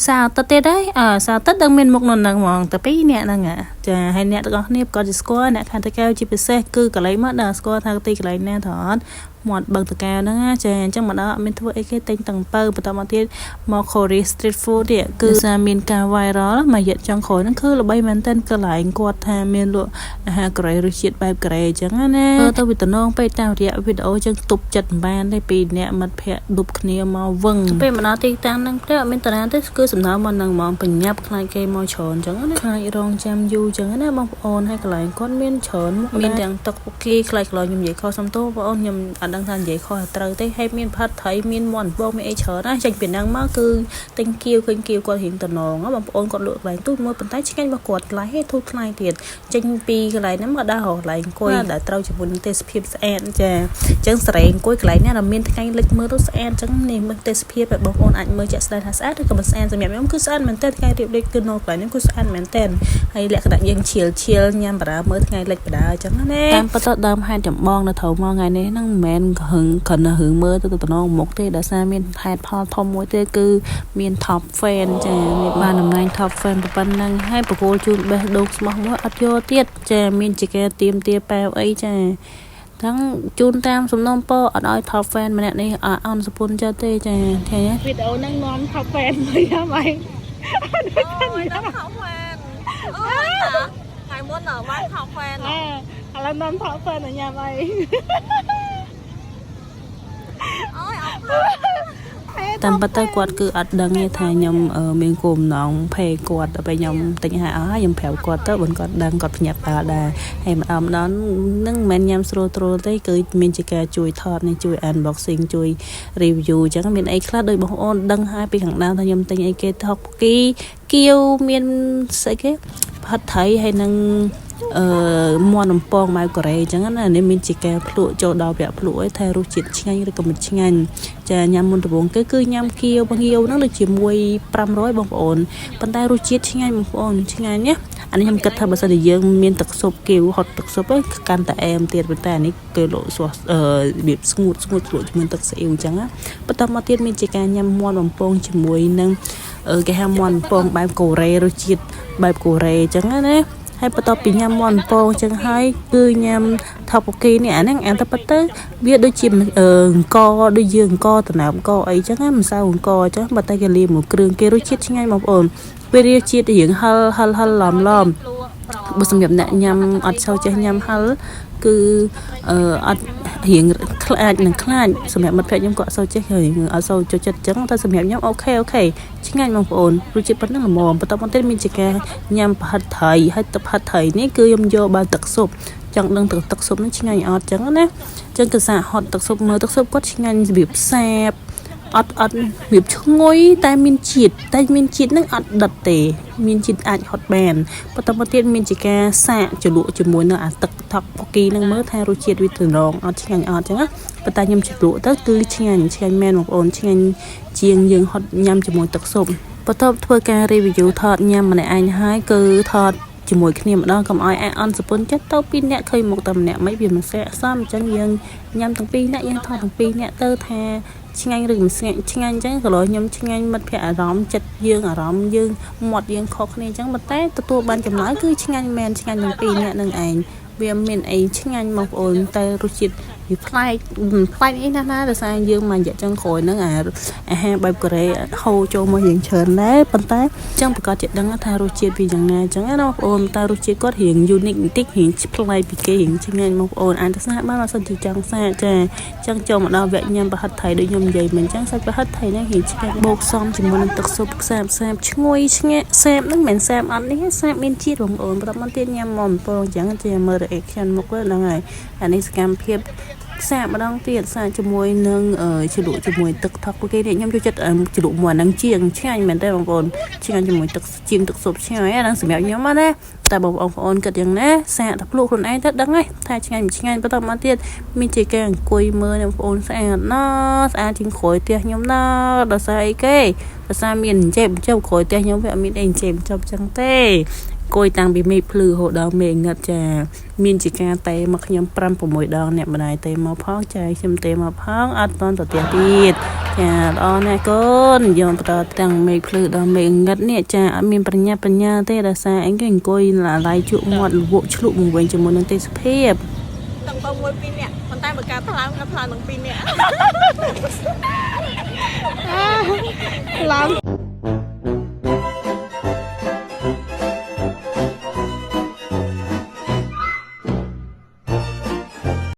សៅរ៍អាទិត្យទៀតហើយអើសៅរ៍អាទិត្យដឹងមានមុខនៅនឹងហ្មងតែពីរអ្នកហ្នឹងចាហើយអ្នកទាំងអស់គ្នាក៏ជាស្គាល់អ្នកខាងតាកែវជាពិសេសគឺកន្លែងមកដឹងស្គាល់ថាទីកន្លែងណាត្រូវអត់មាត់បឹងតកែវហ្នឹងណាចាអញ្ចឹងមកដល់អត់មានធ្វើអីគេទិញតឹងពៅបន្តមកទៀតមក Korea Street Food នេះគឺសារមានការ viral មួយរយៈចុងក្រោយហ្នឹងគឺល្បីមែនទែនកន្លែងគាត់ថាមានលក់អាហារកូរ៉េរសជាតិបែបកូរ៉េអញ្ចឹងណាទៅវាតំណងពេកតាមរយៈវីដេអូចឹងទប់ចិត្តមិនបានទេពីអ្នកមិត្តភ័ក្តិឌុបគ្នាមកវឹងពេលមកដល់ទីតាំងហ្នឹងទេអត់មានតារាទេគឺសំដៅមកនឹងហ្មងបញ្ញាប់ខ្លាចគេមកច្រើនអញ្ចឹងណាខ្លាចរងចាំយូរអញ្ចឹងណាបងប្អូនហើយកន្លែងគាត់មានច្រើនមុខមានទាំងទឹកពុគីខ្លាចខ្លោខ្ញុំនិយាយខុសសំទោសបងប្អូនខ្ញុំអត់ដឹងថានិយាយខុសត្រូវទេហើយមានផាត់ត្រីមានមាន់បងមានអីច្រើនណាចេញពីហ្នឹងមកគឺទិញគៀវឃើញគៀវគាត់រៀងតំណងបងប្អូនគាត់លក់កន្លែងទូចមួយប៉ុន្តែឆ្ងាញ់របស់គាត់ថ្លៃហេធូរថ្លៃទៀតចេញពីកន្លែងហ្នឹងមកដល់រកកន្លែងអង្គុយដែលត្រូវជាមួយនឹងទេសភាពស្អាតចាអញ្ចឹងសេរីអង្គុយកន្លែងណាដែលមានថ្ងៃលិចមើលទៅស្អាតអញ្ចឹងនេះមើលទេសភាពឲ្យបងប្អូនអាចមើលជាក់ស្ដែងថាស្អាតឬក៏មិនស្អាតសម្រាប់ខ្ញុំគឺស្អាតមែនទែនថ្ងៃរៀបលិចគឺនៅកន្លែងនេះគឺស្អាតមែនទែនហើយលក្ខណៈយើងឈៀលឈៀលញ៉ាំបារមើលថ្ងៃលិចបដាអញ្ចឹងណាតាមពិតទៅដើមហេតុចម្បងនៅត្រូវមកថ្ងៃនេះហ្នឹងមិនមែនហឹងគ្រាន់តែរឿងមើលទៅតំណងមុខទេដោយសារមានហេតុផលធំមួយទេគឺមាន top fan ចាមានបានតំណែង top fan ប៉ុណ្ណឹងហើយបកគោលជូនបេះដូងស្មោះមួយអត់យកទៀតចាមានជាការទៀមទាប៉ែវអីចាទាំងជូនតាមសំណុំពរអត់ឲ្យ top fan ម្នាក់នេះអន់សពុនចិត្តទេចាឃើញ វីដេអូហ្នឹងនាំ top fan មកញ៉ាំអី អូយដល់ top fan អូយតាថ្ងៃមុនបាន top fan អើឥឡូវនាំ top fan មកញ៉ាំអី អូយអត់ផល តាមពិតទៅគាត់គឺអត់ដឹងទេថាខ្ញុំមានគោលបំណងភេគាត់ដល់ពេលខ្ញុំទិញឲ្យអស់ហើយខ្ញុំប្រាប់គាត់ទៅបើគាត់ដឹងគាត់ភ្ញាក់ផ្អើលដែរហើយម្ដងម្ដងនឹងមិនមែនញ៉ាំស្រួលត្រួលទេគឺមានជាការជួយថតនេះជួយ unboxing ជួយ review អញ្ចឹងមានអីខ្លះដោយបងប្អូនដឹងហើយពីខាងដើមថាខ្ញុំទិញអីគេថកគីគៀវមានស្អីគេផាត់ថៃហើយនឹងអឺមាន់បំពងម៉ៅកូរ៉េអញ្ចឹងណានេះមានជាការភ្លក់ចូលដល់វគ្គភ្លក់ឯថារសជាតិឆ្ងាញ់ឬក៏មិនឆ្ងាញ់ចាញ៉ាំមុនដំបូងគេគឺញ៉ាំគៀវបងៀវហ្នឹងដូចជាមួយ500បងប្អូនប៉ុន្តែរសជាតិឆ្ងាញ់បងប្អូនឆ្ងាញ់ណាអានេះខ្ញុំគិតថាបើសិនជាយើងមានទឹកស៊ុបគៀវហត់ទឹកស៊ុបឯងកាន់តែអែមទៀតប៉ុន្តែអានេះគេលក់សោះអឺរបៀបស្ងួតស្ងួតលក់ជាមួយទឹកស្អ៊ីវអញ្ចឹងណាបន្តមកទៀតមានជាការញ៉ាំមាន់បំពងជាមួយនឹងគេហៅមាន់បំពងបែបកូរ៉េរសជាតិបែបកូរ៉េអញ្ចឹងណាហើយបន្ទាប់ពីញ៉ាំមាន់បំពងអញ្ចឹងហើយគឺញ៉ាំថបូគីនេះអាហ្នឹងអាទៅប៉ិតទៅវាដូចជាអង្គដូចយើងអង្គតំណើបអង្គអីចឹងណាម្សៅអង្គអញ្ចឹងបើតែគេលាយមួយគ្រឿងគេរសជាតិឆ្ងាញ់បងប្អូនវារសជាតិរៀងហឹលហឹលហឹលឡំឡំបើសម្រាប់អ្នកញ៉ាំអត់សូវចេះញ៉ាំហឹលគឺអឺអត់រៀងខ្លាចនឹងខ្លាចសម្រាប់មិត្តភក្តិខ្ញុំក៏អត់សូវចេះរៀងអត់សូវចូលចិត្តអញ្ចឹងតែសម្រាប់ខ្ញុំOK OK ឆ្ងាញ់បងប្អូនរសជាតិប៉ុណ្ណឹងល្មមបន្តមកទៀតមានជាការញ៉ាំប្រហិតត្រីហើយទឹកប្រហិតត្រីនេះគឺខ្ញុំយកបានទឹកស៊ុបចង់ដឹងទឹកទឹកស៊ុបនេះឆ្ងាញ់អត់អញ្ចឹងណាអញ្ចឹងគឺសាហត់ទឹកស៊ុបមើលទឹកស៊ុបគាត់ឆ្ងាញ់របៀបសាបអត់អត់របៀបឈ្ងុយតែមានជាតិតែមានជាតិនឹងអត់ដិតទេ មានជាតិអាចហត់បានបន្តមកទៀតមានជាការសាកជ្រលក់ជាមួយនឹងអាទឹកថកពគីនឹងមើលថារសជាតិវាត្រងអត់ឆ្ងាញ់អត់ចឹងណាប៉ុន្តែខ្ញុំជ្រលក់ទៅគឺឆ្ងាញ់ឆ្ងាញ់មែនបងប្អូនឆ្ងាញ់ជាងយើងហត់ញ៉ាំជាមួយទឹកស៊ុបបន្ទាប់ធ្វើការ review ថតញ៉ាំម្នាក់ឯងហើយគឺថតជាមួយគ្នាម្ដងកុំឲ្យអាអន់សពុនចិត្តទៅពីរនាក់ឃើញមុខតែម្នាក់មិនវាមិនស័ក្តិសមអញ្ចឹងយើងញ៉ាំទាំងពីរនាក់យើងថតទាំងពីរនាក់ទៅថាឆ្ងាញ់ឬមិនឆ្ងាញ់ឆ្ងាញ់អញ្ចឹងក៏លោខ្ញុំឆ្ងាញ់មិត្តភក្តិអារម្មណ៍ចិត្តយើងអារម្មណ៍យើងមាត់យើងខុសគ្នាអញ្ចឹងប៉ុន្តែទទួលបានចម្លើយគឺឆ្ងាញ់មែនឆ្ងាញ់ទាំងពីរនាក់នឹងឯងវាមានអីឆ្ងាញ់បងប្អូនតែរសជាតិវាប្លែកប្លែកអីណាស់ណាដោយសារយើងមករយៈចុងក្រោយហ្នឹងអាអាហារបែបកូរ៉េហូរចូលមកយើងច្រើនដែរប៉ុន្តែចឹងប្រកាសជាដឹងថារសជាតិវាយ៉ាងណាអញ្ចឹងណាបងប្អូនតែរសជាតិគាត់រៀង unique បន្តិចរៀងប្លែកពីគេរៀងឆ្ងាញ់បងប្អូនអាចទៅសាកបានបើសិនជាចង់សាកចាចឹងចូលមកដល់វគ្គញ៉ាំប្រហិតថៃដូចខ្ញុំនិយាយមិញចឹងសាច់ប្រហិតថៃហ្នឹងរៀងឆ្ងាញ់បូកសំជាមួយនឹងទឹកស៊ុបខ្សាបសាបឈ្ងុយឆ្ងាក់សាបហ្នឹងមិនមែនសាបអត់នេះសាបមានជាតិបងប្អូនបន្តមកទៀតញ៉ាំមកអំពងចឹងជាមើល reaction មុខហ្នឹងហើយអានេះសកម្មភាពសាកម្ដងទៀតសាកជាមួយនឹងជ្រលក់ជាមួយទឹកថកគេនេះខ្ញុំចូលចិត្តជ្រលក់មួយហ្នឹងជាងឆ្ងាញ់មែនទេបងប្អូនឆ្ងាញ់ជាមួយទឹកជាងទឹកស៊ុបឆ្ងាញ់ហ្នឹងសម្រាប់ខ្ញុំណាតែបងប្អូនគិតយ៉ាងណាសាកតែភ្លក់ខ្លួនឯងទៅដឹងហើយថាឆ្ងាញ់មិនឆ្ងាញ់បន្តមកទៀតមានជាការអង្គុយមើលបងប្អូនស្អាតណាស់ស្អាតជាងក្រោយផ្ទះខ្ញុំណាដោយសារអីគេដោយសារមានអញ្ចេបអញ្ចប់ក្រោយផ្ទះខ្ញុំវាអត់មានអីអញ្ចេបអញ្ចប់ចឹងទេ អង្គុយតាំងពីមេឃភ្លឺរហូតដល់មេឃងឹតចាមានជាការតេមកខ្ញុំ5 6ដងអ្នកម្ដាយតេមកផងចាខ្ញុំតេមកផងអត់តន់ទៅផ្ទះទៀតចាល្អណាស់កូនយកបន្តតាំងមេឃភ្លឺដល់មេឃងឹតនេះចាអត់មានប្រញាប់ប្រញាល់ទេដោយសារអីគេអង្គុយឡាយជក់មាត់លវក់ឆ្លក់មកវិញជាមួយនឹងទេសភាព ទាំងបើមួយពីរនាក់ប៉ុន្តែបើការថ្លើមក៏ថ្លើមទាំងពីរនាក់ ឡើង